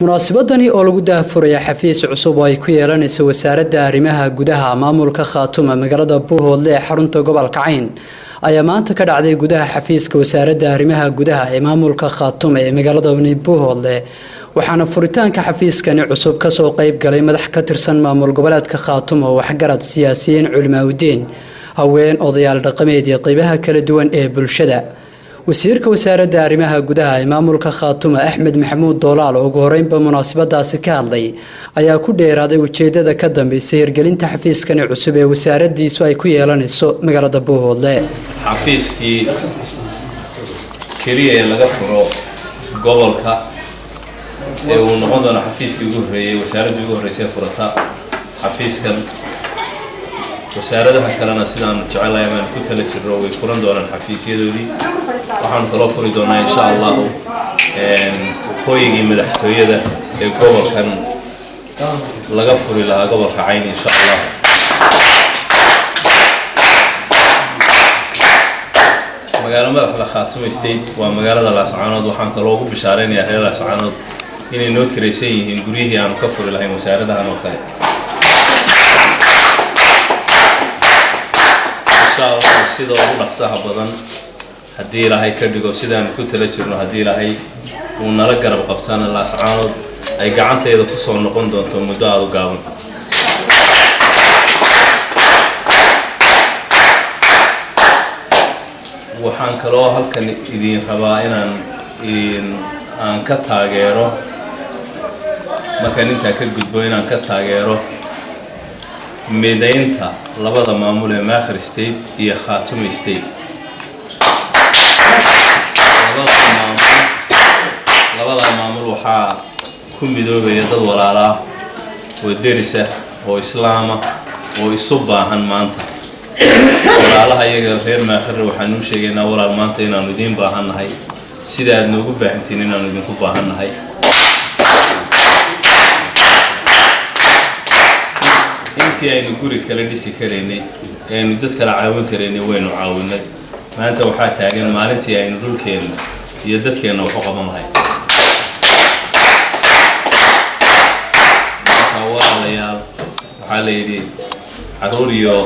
Munaasabadani oo lagu daahfuraya xafiis cusub oo ay ku yeelanayso Wasaaradda Arrimaha Gudaha maamulka Khaatuma magaalada Buuhoodle ee xarunta gobolka Cayn ayaa maanta ka dhacday gudaha xafiiska Wasaaradda Arrimaha Gudaha ee maamulka Khaatuma ee magaalada Buuhoodle. Waxaana furitaanka xafiiskani cusub kasoo qayb galay madax ka tirsan maamul goboleedka Khaatuma, waxgarad, siyaasiyiin, culimaawidiin, haween, odayaal dhaqameed iyo qeybaha kala duwan ee bulshada. Wasiirka Wasaaradda Arrimaha Gudaha ee maamulka Khaatuma, Axmed Maxamuud Doolaal, oo ugu horeynba munaasabadaasi ka hadlay, ayaa ku dheeraaday ujeedada ka dambeysay hirgelinta xafiiskani cusub ee wasaaradiisu ay ku yeelanayso magaalada Buuhoodle. Xafiiskii keliya ee laga furo gobolka ee uu noqon doono xafiiskii ugu horreeyey, wasaaraddii ugu horreysay furata xafiiskan. Wasaaradaha kalena sidaanu jecelahay amaan ku tala jirro way furan doonaan xafiisyadoodii. Waxaanu kaloo furi doonaa, insha Allahu, hooygii madaxtooyada ee gobolkan laga furi lahaa, gobolka Cayn, insha Allah. Magaalo madaxda Khaatuma State waa magaalada Laascaanood. Waxaan kaloo ugu bishaaraynayaa reer Laascaanood inay noo kiraysan yihiin guryihii aanu ka furi lahayn wasaaradahan oo kale, insha Allahu, sida ugu dhaqsaha badan haddii Ilaahay ka dhigo, sidaanu ku tala jirno, haddii Ilaahay uu nala garab qabtana, Laascaanood ay gacantayda kusoo noqon doonto muddo aada u gaaban. Waxaan kaloo halkan idin rabaa inaan aan ka taageero, markaan intaa ka gudbo, inaan ka taageero midaynta labada maamul ee Maakhir State iyo Khaatuma State. Labada maamul waxaa ku midoobaya dad walaalaa oo deris ah oo islaama oo isu baahan. Maanta walaalaha iyaga reer Maakhirna waxaanu u sheegaynaa, walaal, maanta inaanu idiin baahan nahay, sida aad noogu baahantiin inaanu idinku baahan nahay. Intii aynu guri kala dhisi karaynay ee aynu dad kala caawin karaynay waynu caawinay. Maanta waxaa taagan maalintii aynu dhulkeenna iyo dadkeenna wax u qaban lahay. Marka walaalayaal, waxaa la yidhi carruur iyo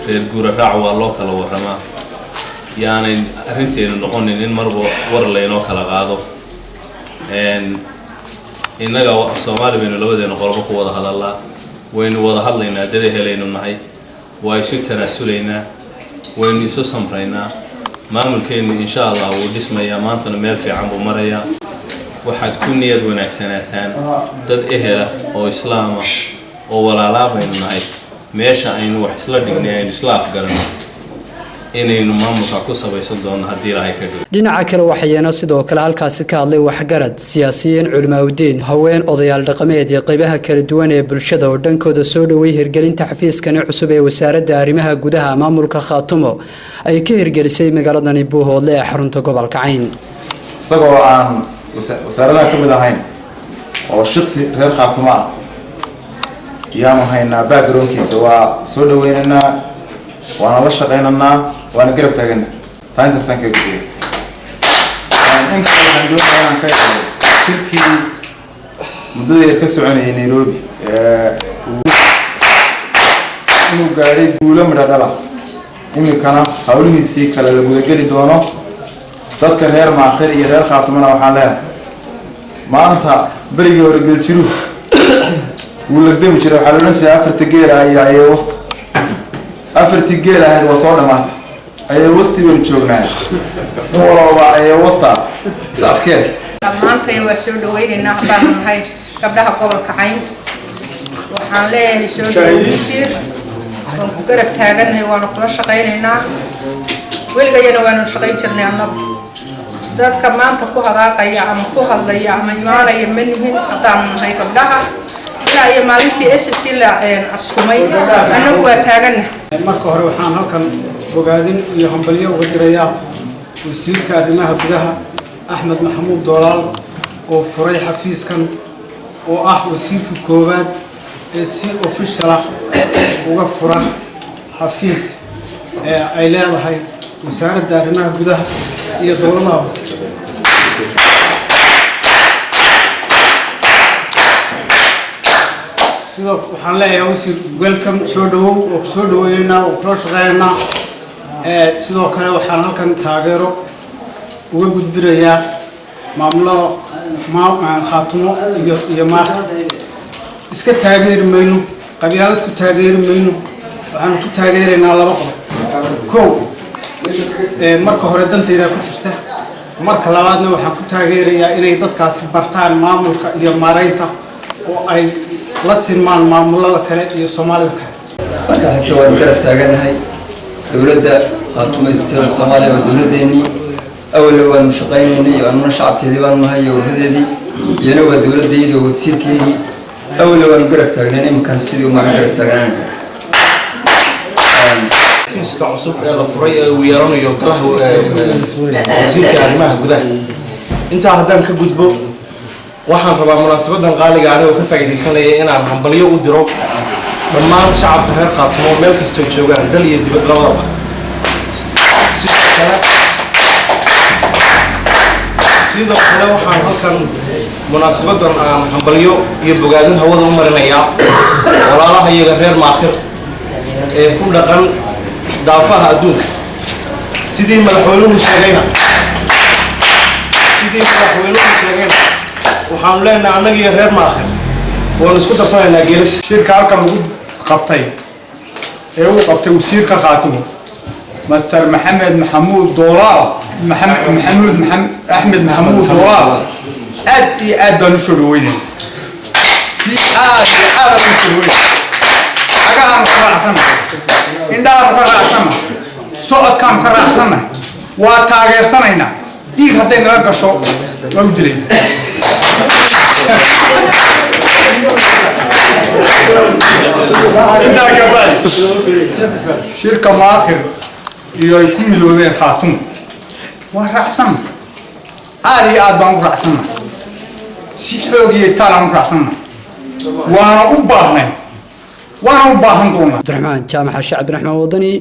reer guura raac waa loo kala warramaa. Yaanay arrinteenu noqonin in marba war laynoo kala qaado. Innaga Soomaali baynu labadeena qolobo ku wada hadallaa, waynu wada hadlaynaa, dada helaynu nahay, waa isu tanaasulaynaa, waynu isu samraynaa. Maamulkeennu, insha Allah, wuu dhismayaa, maantana meel fiican buu marayaa. Waxaad ku niyad wanaagsanaataan dad ehela oo islaama oo walaalaa baynu nahay. Meesha aynu wax isla dhignay, aynu isla afgaranno, inaynu maamulka ku sabaysan doonno haddii Ilaahay ka dhigo. Dhinaca kale, waxayeena sidoo kale halkaasi ka hadlay waxgarad, siyaasiyiin, culimaawidiin, haween, odayaal dhaqameed iyo qeybaha kala duwan ee bulshada oo dhankooda soo dhoweey hirgelinta xafiiskani cusub ee Wasaaradda Arrimaha Gudaha maamulka Khaatumo ay ka hirgelisay magaaladani Buuhoodle ee xarunta gobolka Cayn. Isagoo aan wasaaradaha ka mid ahayn oo shaqsi reer Khaatumo ah yaanu haynaa backgroundkiisa, waa soo dhaweynaynaa, waana la shaqaynaynaa, waana garab taagana. Taa intaasaan kaga gudbiyay. In kale waxaan doonaya inaan ka idhahdo shirkii muddada yar ka soconayay Nairobi inuu gaadhay guulo midho dhala, iminkana hawlihiisii kale la gudageli doono. Dadka reer Maakhir iyo reer Khaatumana waxaan leeyahay, maanta berigii hore geljiruhu wuu lagdami jiray. Waxaa la odhan jiray afarta geela iyo ayeewasta. Afartii geel ahayd waa soo dhamaatay, ayeewastii baynu joognaa. In walooba ayeewasta is adkeen. Dhammaantay waa soo dhaweynaynaa haddaanu nahay gabdhaha gobolka Cayn. Waxaan leeyahay, soo dhawow wasiir, waan ku garab taagannahay, waanu kula shaqaynaynaa, weligayana waanu shaqayn jirnay. Annagu dadka maanta ku hadaaqaya ama ku hadlaya ama imaanaya ma nihin. Haddaanu nahay gabdhaha, ilaa iyo maalintii SSC la askumay annagu waa taagannahay. Marka hore waxaan halkan bogaadin iyo hambalyo uga dirayaa wasiirka arrimaha gudaha, Axmed Maxamuud Doolaal, oo furay xafiiskan, oo ah wasiirka koowaad ee si official ah uga fura xafiis ee ay leedahay Wasaaradda Arrimaha Gudaha iyo dowladaha hoose. Sidoo waxaan leeyahay, wasiir, welcome, soo dhawow oo ku soo dhaweynaynaa oo kula shaqeynaynaa. Sidoo kale waxaan halkan taageero uga gudbinayaa maamulada Khaatumo iyo Maakhir. Iska taageeri mayno, qabyaalad ku taageeri mayno. Waxaanu ku taageeraynaa laba qodob. Kow, marka hore dantaydaa ku jirta. Marka labaadna waxaan ku taageerayaa inay dadkaasi bartaan maamulka iyo maaraynta oo ay la sinmaan maamulada kale iyo Soomaalida kale. Marka xigta, waanu garab taagannahay dowladda Khaatumo State Soomaaliya. Waa dowladdeenii, awalna waanu shaqaynaynay iyo anuna shacabkeedii baanu nahay iyo warradeedii, iyana waa dowladdeydii oo wasiirkeygii. Awalna waanu garab taagnayn, iminkana sidii umaanu garab taaganana. Xafiiska cusub ee la furay ee uu yeelanayo golaha wasiirka arrimaha gudaha. Intaa haddaan ka gudbo, waxaan rabaa munaasabadan qaaliga anigoo ka faa'iidaysanaya inaan hambalyo u diro dhammaan shacabka reer Khaatumo meel kastoo joogaan, dal iyo dibad labadaba. Sidoo kale waxaan halkan munaasabadan aan hambalyo iyo bogaadin hawada u marinayaa walaalaha iyaga reer Maakhir ee ku dhaqan daafaha adduunka. Sidii madaxweynuhu sheegayna, waxaanu leenahay annaga iyo reer Maakhir waanu isku darsanaynaa geelasha. Shirka halkan lagu qabtay ee uu qabtay wasiirka Khaatumo, Master Maxamed Maxamuud Doolaal, Maxamed Maxamuud Axmed Maxamuud Doolaal, aad iyo aad baan u soo dhaweynaya. Si aad iyo aad aan u soo dhaweynaya. Cagahaanu ka raacsannahay, indhahaanu ka raacsannahay, socodkaanu ka raacsannahay, waa taageersanaynaa. Dhiig hadday nala gasho waa u dilayna. Intaa ka bacdi, shirka Maakhir iyo ay ku midoobeen Khaatumo waa raacsanna, aad iyo aad baan u raacsanna, si xoog iyo taalaan u raacsanna. Waana u baahnay, waana u baahan doonaa. Cabdiraxmaan Jaamac Xashe, Cabdiraxmaan Wadani.